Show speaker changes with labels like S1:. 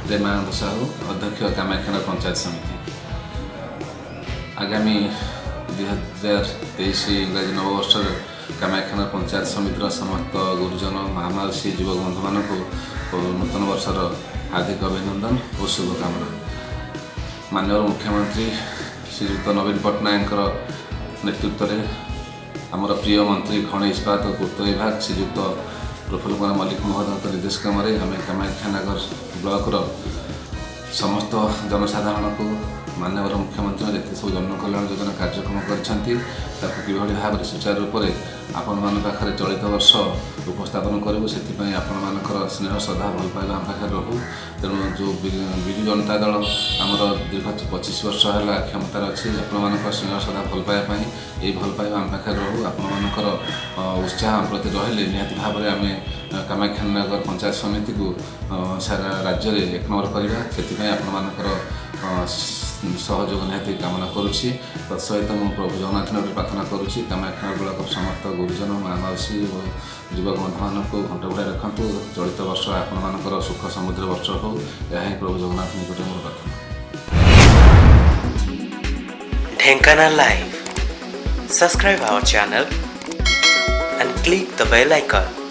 S1: ପ୍ରେମାନନ୍ଦ ସାହୁ, ଅଧ୍ୟକ୍ଷ, କାମାକ୍ଷାନଗର ପଞ୍ଚାୟତ ସମିତି। ଆଗାମୀ 2023 ଇଂରାଜୀ ନବବର୍ଷରେ କାମାକ୍ଷାନଗର ପଞ୍ଚାୟତ ସମିତିର ସମସ୍ତ ଗୁରୁଜନ, ମା ମାଉସୀ, ଯୁବକ ବନ୍ଧୁମାନଙ୍କୁ ନୂତନ ବର୍ଷର ହାର୍ଦ୍ଦିକ ଅଭିନନ୍ଦନ ଓ ଶୁଭକାମନା। ମାନ୍ୟବର ମୁଖ୍ୟମନ୍ତ୍ରୀ ଶ୍ରୀଯୁକ୍ତ ନବୀନ ପଟ୍ଟନାୟକଙ୍କର ନେତୃତ୍ୱରେ ଆମର ପ୍ରିୟ ମନ୍ତ୍ରୀ, ଖଣି, ଇସ୍ପାତ ଓ ପୂର୍ତ୍ତ ବିଭାଗ ଶ୍ରୀଯୁକ୍ତ ପ୍ରଫୁଲ୍ଲ କୁମାର ମଲ୍ଲିକ ମହୋଦୟଙ୍କ ନିର୍ଦ୍ଦେଶ କ୍ରମରେ ଆମେ କାମାକ୍ଷାନଗର ବ୍ଲକର ସମସ୍ତ ଜନସାଧାରଣଙ୍କୁ ମାନ୍ୟବର ମୁଖ୍ୟମନ୍ତ୍ରୀ ଯେତେ ସବୁ ଜନକଲ୍ୟାଣ ଯୋଜନା କାର୍ଯ୍ୟକ୍ରମ କରିଛନ୍ତି, ତାକୁ କିଭଳି ଭାବରେ ସୁଚାରୁ ରୂପରେ ଆପଣମାନଙ୍କ ପାଖରେ ଚଳିତ ବର୍ଷ ଉପସ୍ଥାପନ କରିବୁ, ସେଥିପାଇଁ ଆପଣମାନଙ୍କର ସ୍ନେହ, ଶ୍ରଦ୍ଧା, ଭଲ ପାଇବା ଆମ ପାଖରେ ରହୁ। ତେଣୁ ଯେଉଁ ବିଜୁ ଜନତା ଦଳ ଆମର ଦୀର୍ଘ 25 ବର୍ଷ ହେଲା କ୍ଷମତାରେ ଅଛି, ଆପଣମାନଙ୍କ ସ୍ନେହ, ଶ୍ରଦ୍ଧା, ଭଲ ପାଇବା ପାଇଁ ଏଇ ଭଲ ପାଇବା ଆମ ପାଖରେ ରହୁ। ଆପଣମାନଙ୍କର ଉତ୍ସାହ ଆମ ପ୍ରତି ରହିଲେ ନିହାତି ଭାବରେ ଆମେ କାମାକ୍ଷାନଗର ପଞ୍ଚାୟତ ସମିତିକୁ ସାରା ରାଜ୍ୟରେ ଏକ ନମ୍ବର କରିବା। ସେଥିପାଇଁ ଆପଣମାନଙ୍କର ସହଯୋଗ ନିହାତି କାମନା କରୁଛି। ତତ୍ସହିତ ମୁଁ ପ୍ରଭୁ ଜଗନ୍ନାଥଙ୍କ ପ୍ରାର୍ଥନା କରୁଛି, କାମାକ୍ଷାନଗର ବ୍ଲକର ସମସ୍ତ ଗୁରୁଜନ, ମା ମାଉସୀ ଓ ଯୁବକ ବନ୍ଧୁମାନଙ୍କୁ ଘଣ୍ଟ ଘୋଡ଼ାଇ ରଖନ୍ତୁ। ଚଳିତ ବର୍ଷ ଆପଣମାନଙ୍କର ସୁଖ ସମୃଦ୍ଧିର ବର୍ଷ ହେଉ, ଏହା ହିଁ ପ୍ରଭୁ ଜଗନ୍ନାଥ ନିକଟରେ ମୋର ପ୍ରାର୍ଥନା।
S2: Dhenkanal Live. Subscribe our channel and click the bell icon.